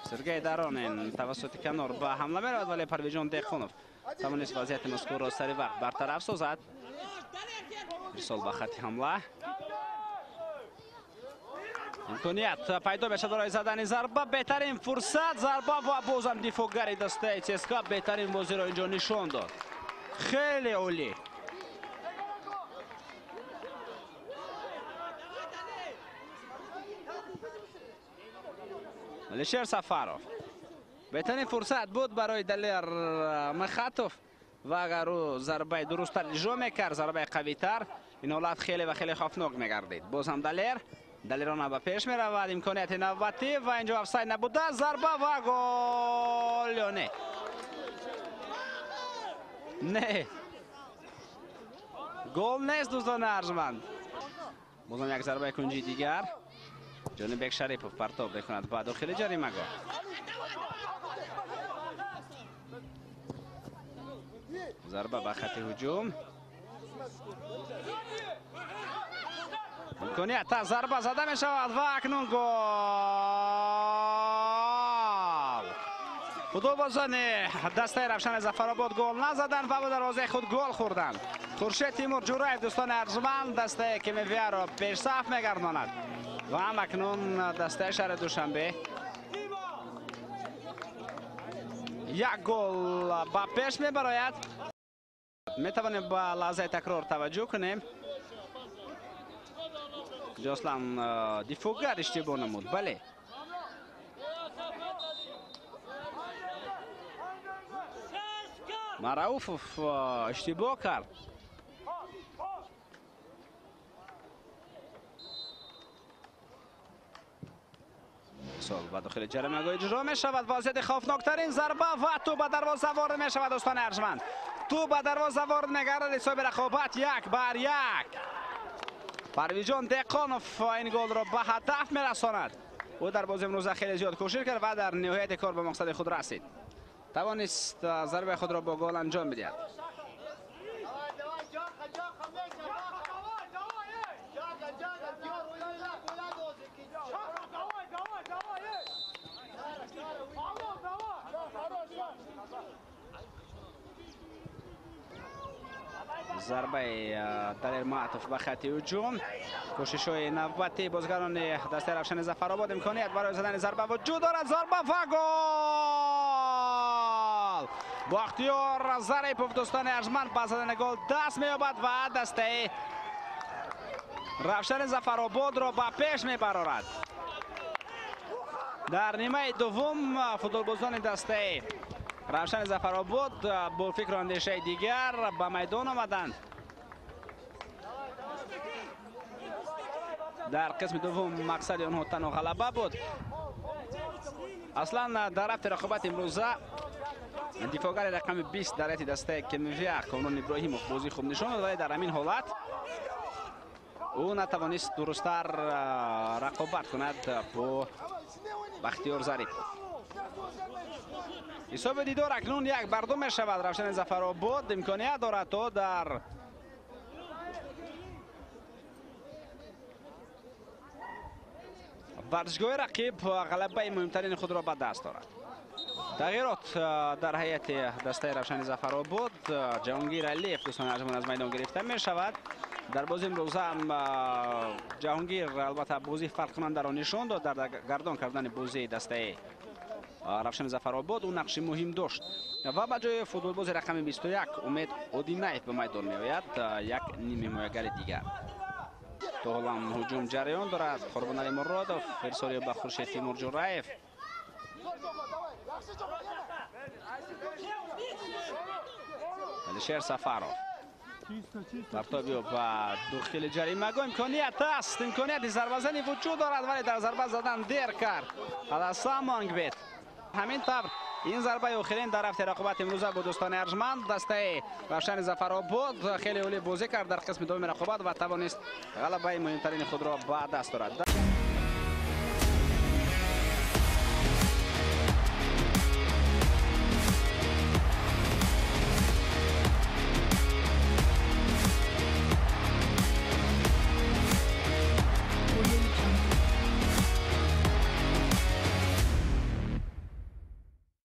Сергей Доронин тавассути канор ба ҳамла меравад, вале Парвизҷон Деҳқонов тавонист вазъияти мазкурро сари вақт бартараф созад. Ирсол ба хатти ҳамла. Имконият пайдо мешавад барои задани зарба. Беҳтарин фурсат, зарба ва бозам дифоъгари дастаи ЦСКА беҳтарин бозиро инҷо нишон дод. Хеле олӣ. Алишер Сафаров. Беҳтарин фурсат буд барои Далер Махатов ва агар ӯ зарбаи дурусттар иҷро мекард, зарбаи қавитар, ин ҳолат хеле ва хеле хавфнок мегардид. Боз ҳам Далер, Далерона ба пеш меравад, имконияти навбатӣ ва инҷо офсайд набуда, зарба ва гол ё не? Не. Гол нест, дӯстони арҷманд. Бозам як зарбаи кунҷии дигар. Ҷонибек Шарипов партоб мекунад ба дохили ҷаримагоҳ. Зарба ба хатти ҳуҷум. Имконият зарба зада мешавад ва акнун гол. Футболбозони дастаи Равшани Зафаробод гол назаданд ва ба дарвозаи худ гол хӯрданд. Хуршед Тимур Ҷураев, дӯстони арҷманд, дастаи КМВА-ро пешсаф мегардонад ва ҳам акнун дастаи шаҳри Душанбе як гол ба пеш мебарояд. Метавонем ба лаҳзаи такрор таваҷҷӯҳ кунем. Ҷослан дифоъгар иштибоҳ намуд. Бале. Марауфов иштибоҳ кард. Сол ба дохили ҷаримагоҳ иҷро мешавад. Вазъияти хавфноктарин зарба ва тӯб ба дарвоза ворид мешавад, дӯстони арҷманд. Тӯб ба дарвоза ворид мегардад. Ҳисоби рақобат 1-1. Парвизҷон Деҳқонов ин голро ба ҳадаф мерасонад. Ӯ дар бозии имрӯза хеле зиёд кӯшиш кард ва дар ниҳояти кор ба мақсади худ расид. Тавонист зарбаи худро бо гол анҷом бидиҳад. Зарбаи Далер Маатов ба хатти ҳуҷум. Кӯшишҳои навбатии бозигарони дастаи Равшани Зафаробод. Имконият барои задани зарба вуҷуд дорад. Зарба ва гол! Бахтиёр Зарипов, дӯстони арҷманд, ба задани гол даст меёбад ва дастаи Равшани Зафарободро ба пеш мебарорад. Дар нимаи дуввум футболбозони дастаи Равшани Зафаробод бо фикру андешаи дигар ба майдон омаданд. Дар қисми дуввум мақсади онҳо танҳо ғалаба буд. Аслан дар рафти рақобати имрӯза дифоъгари рақами 20 дар ҳайати дастаи КМВА Комрон Иброҳимов бозии хуб нишон дод, вале дар ҳамин ҳолат ӯ натавонист дурусттар рақобат кунад бо Бахтиёр Зарипов. Ҳисоби дидор акнун 1-2 мешавад. Равшани Зафаробод имконият дорад то дар варзишгоҳи рақиб ғалабаи муҳимтарини худро ба даст орад. Тағйирот дар ҳайати дастаи Равшани Зафаробод. Ҷаҳонгир Алиев, дӯстони арҷманд, аз майдон гирифта мешавад. Дар бозии имрӯза ҳам Ҷаҳонгир албатта бозии фарқкунандаро нишон дод дар гардон кардани бозии дастаи Равшани Зафаробод. Ӯ нақши муҳим дошт ва ба ҷои футболбози рақами 21 Умед Одинаев ба майдон меояд, як нимҳимоягари дигар. То ҳолам ҳуҷум ҷараён дорад. Қурбонали Муродов ирсоли ба Хуршед Тимур Ҷураев. Алишер Сафаров партоби ӯ ба дохили ҷаримагоҳ. Имконият аст, имконияти зарбазанӣ вуҷуд дорад, вале дар зарба задан дер кард Аласан Монгбет. Ҳамин тавр ин зарбаи охирин дар рафти рақобати имрӯза буд, дӯстони арҷманд. Дастаи Равшани Зафаробод хеле олӣ бозӣ кард дар қисми дуввуми рақобат ва тавонист ғалабаи муҳимтарини худро ба даст орад.